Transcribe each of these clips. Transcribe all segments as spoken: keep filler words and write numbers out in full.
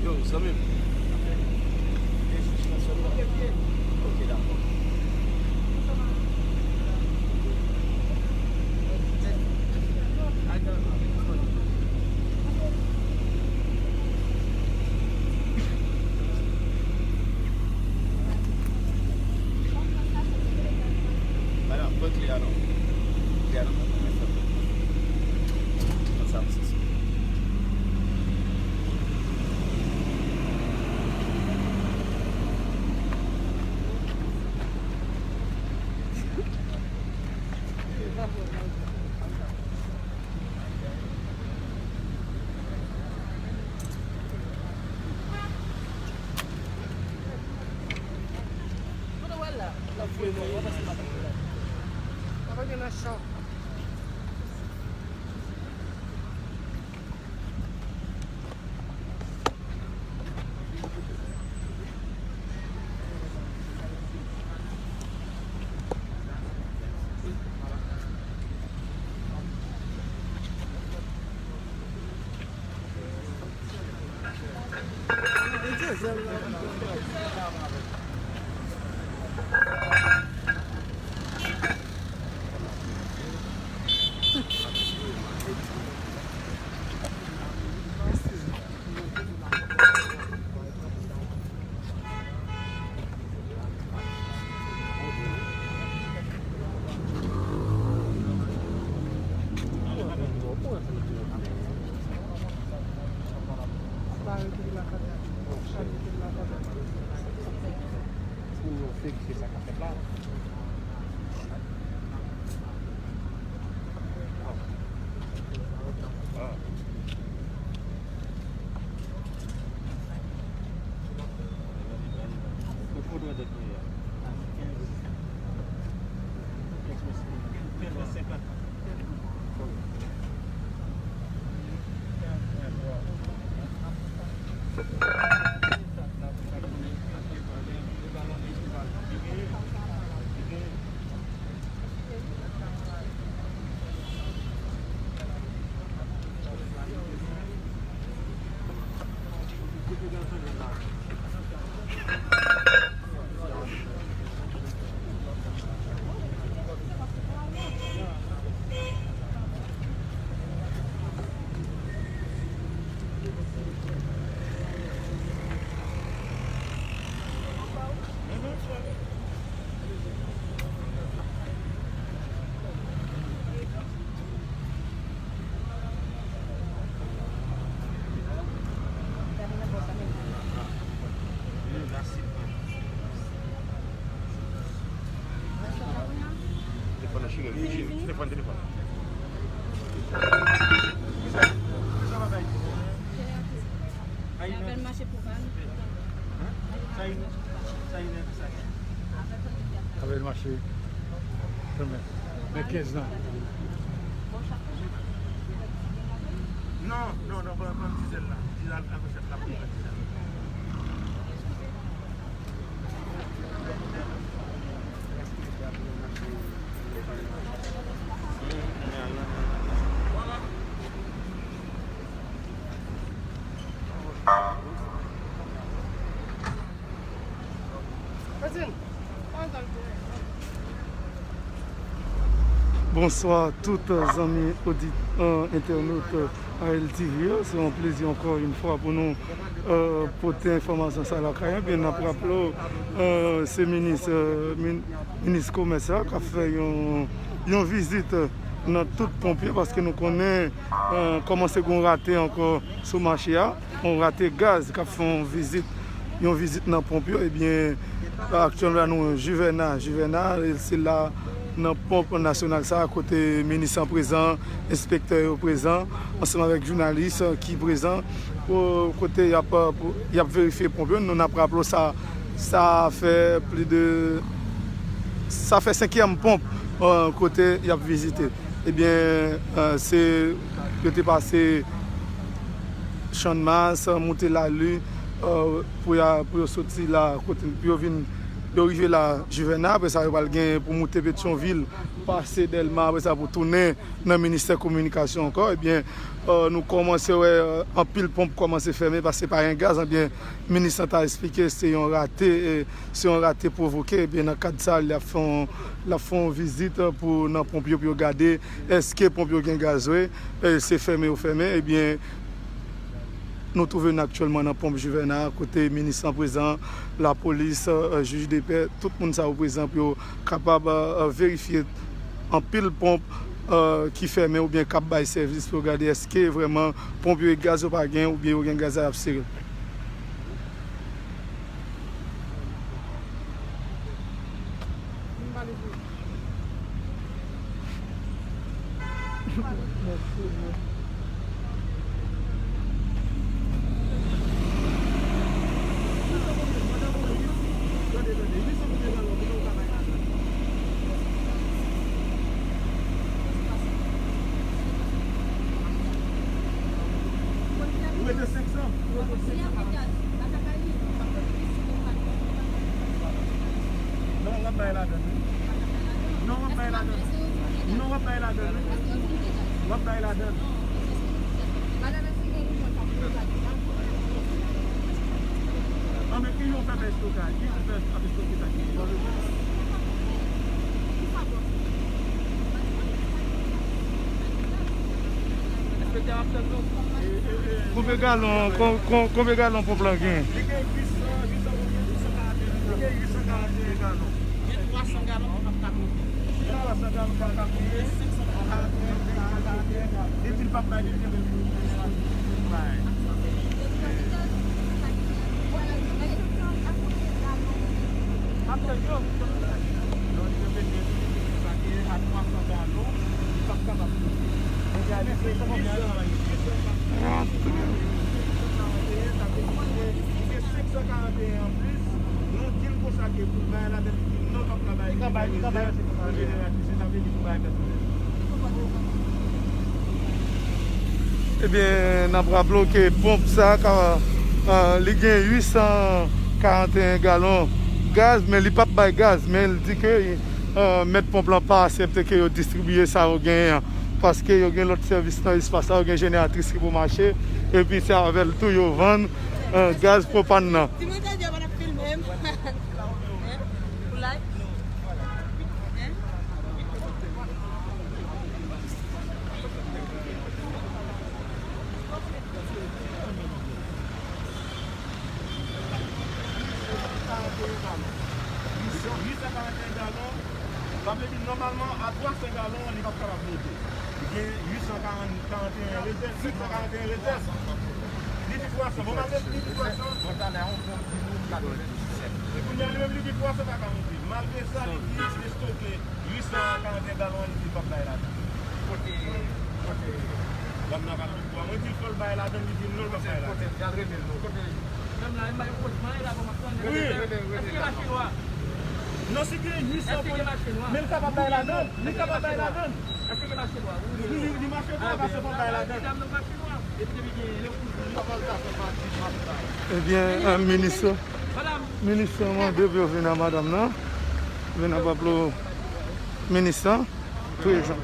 Yo, zanmi m. Ok, dakò. Madam, pran kle a non. Kle a nan men mwen, fè m. Konsa, m sezi. Pou yo fikse sa k ap fèt la. Telefòn nan chire l, chire l. Telefòn, telefòn. Avèl mache pou pa nou. Avèl mache. Men kenz lan. Non, non, non, pran, pran ti zèl la. Ti zèl la, pran ti zèl la. Bonswa tout zanmi odit, euh, entènot, euh, A L T V yo. Se yon plezi ankò yon fwa pou nou, euh, pote enfòmasyon sa lakay. Ebyen, n ap raple w, euh, se minis, euh, min-, minis komès la k ap fè yon, yon vizit, euh, nan tout ponp yo, paske nou konnen, euh, kòmanse gen yon rate ankò sou mache a. Yon rate gaz k ap fè yon vizit, yon vizit nan ponp yo. Ebyen, aktyèl la nou Juvena, Juvena, e se la Nan ponp nasyonal sa a, kote minis lan prezan, enspektè yo prezan, ansanm avèk jounalis, eh, ki prezan, pou, kote y ap, eh, pou, y ap verifye ponp yo. Nou, n ap raple w sa, sa fè plis de, sa fè senkyèm ponp, eh, kote y ap vizite. Ebyen, eh, se, yo te pase Channmas, moute Lali, eh, pou y a, pou yo soti la, kote, pou yo vin, yo rive la, Jivèna, apre sa, yo pral gen pou moute Petyonvil, pase Dèlma, apre sa, pou tounen nan ministè kominikasyon ankò. Ebyen, eh, nou kòmanse wè, eh, anpil ponp kòmanse fèmen, paske pa gen gaz, ebyen, minis lan ta esplike, se yon rate, eh, se yon rate pwovoke, ebyen, nan kad sa, l ap fè yon, l ap fè yon vizit, eh, pou, nan ponp yo, pou yo gade, èske ponp yo gen gaz vre, eh, se fèmen yo fèmen, ebyen, nou twouve n aktyèlman nan ponp Jivèna, kote minis lan prezan, lapolis, eh, jij de pè, tout moun sa yo prezan pou yo kapab, eh, verifye anpil ponp, eh, ki fèmen oubyen k ap bay sèvis pou yo gade èske vrèman ponp yo e gaz yo pa gen oubyen yo gen gaz la y ap sere. Ou mete senk san. Non, w ap bay ladann, wi. Non, w ap bay ladann. Non, w ap bay ladann, wi. W ap bay ladann. An, men ki jan w fè fè estokaj? Ki jan w fè ap estoke sa ki gen? Konbyen galon, kon-, kon-, konbyen galon ponp lan gen? Li gen uit san, uit san konbyen? Li gen uit san karanteyen galon. Gen twa san galon ki p ap ka monte. Gen twa san galon k ap ka monte. Li di l p ap bay, li kenbe l pou l bay. Ebyen, n ap raple w ke ponp sa ka, eh, li gen uit san karanteyen galon gaz, men li p ap bay gaz, men l di ke, eh, mèt ponp lan pa aksepte ke yo distribiye sa yo genyen an, paske yo gen lòt sèvis nan espas la, yo gen jeneratris ki pou mache, epi se avè l tou yo vann, eh, gaz pwopàn nan. Pou live? Hein? Uit san karanteyen galon. Sa vle di, nòmalman, a twa san galon, li p ap kapab monte. Li gen uit san karanteyen rezèv, uit san karanteyen rezèv. Li di twa san. Bon, malgre li di twa san. Mwen talè a, yon ponp di moun katrevenndisèt. Kounye a, li menm, li di twa san pa ka monte. Malgre sa, li di, li estoke uit san karanteyen galon an, li di l p ap bay ladann. Kote, kote? Dam nan ka di twa. Mwen di l fò l bay ladann, li di non, l p ap bay ladann. Kote? Kote? Al rele l non. Kote? Dam nan, m bay yon kout men la, kòman sa? Wi. Èske gen mache nwa? Non, si gen uit san, men l kapab bay ladann. Li kapab bay ladann. Èske gen mache nwa? Wi, li, li mache nwa, paske fò l bay ladann. Ebyen, eh, minis, minis lan mande pou yo vin a madanm nan. Vin a Pablo, minis lan, prezan.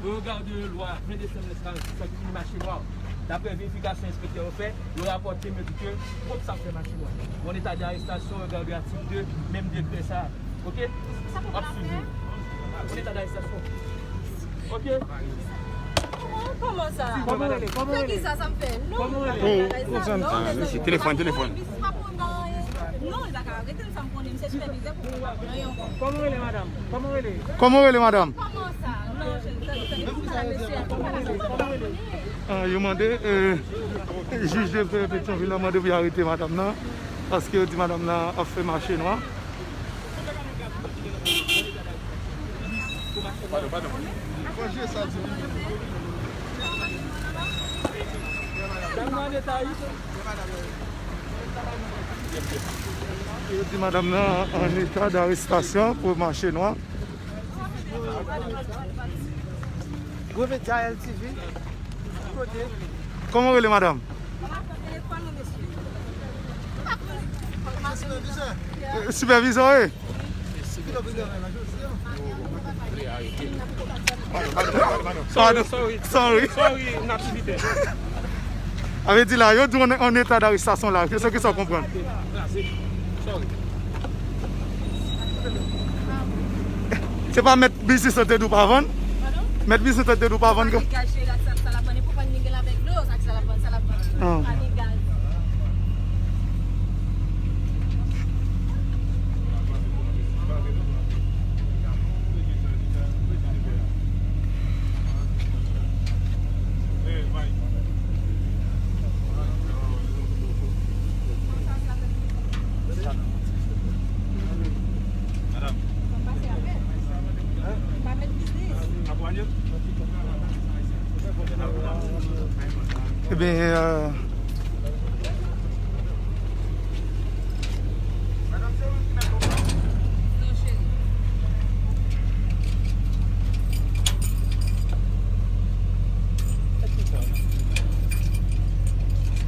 Au regard de loi vingt décembre, sa ki di mache nwa. Daprè verifikasyon enspektè yo fè, yo rapòte m, yo di ke kont sa fè mache nwa. Bon, an eta de arestasyon, regard de atik de, menm dekrè sa. Ok? W ap swiv nou. An eta de arestasyon. Ok? Kòman sa? Kòman w rele? Kòman w rele? Fè kisa sa m fè? Non. Kòman w rele? Telefòn, telefòn. Non, li pa ka arete m, sa m konnen, m se sipèvizè pou kont la. Kòman w rele, madanm? Kòman w rele? Kòman w rele, madanm? Kòman sa? Non, cheri, tande, tande, tande, tande, mesye. Kòman w rele? Ah, yo mande, eh, jij de pè Petyonvil la mande pou yo arete madanm nan. Paske yo di madanm nan ap fè mache nwa. Yo di madanm nan an eta darestasyon pou mache nwa. Gwo Medya L T V. Kote? Kòman w rele, madanm? Sipèvizè, wi. Padon, sorry. Sorry, sorry, n aktivite. A vle di la, yo di w an eta darestasyon la, se ki sa w konprann? Sorry. Se pa mèt biznis lan te di w pa vann? Padon? Mèt biznis lan te di w pa vann? Pa gen gaz, cheri, ak sa, sa l ap vann. E pou vann, li gen avèk dlo, sa, sa l ap vann, sa l ap vann. Ah. Pa gen gaz. Ebyen, euh,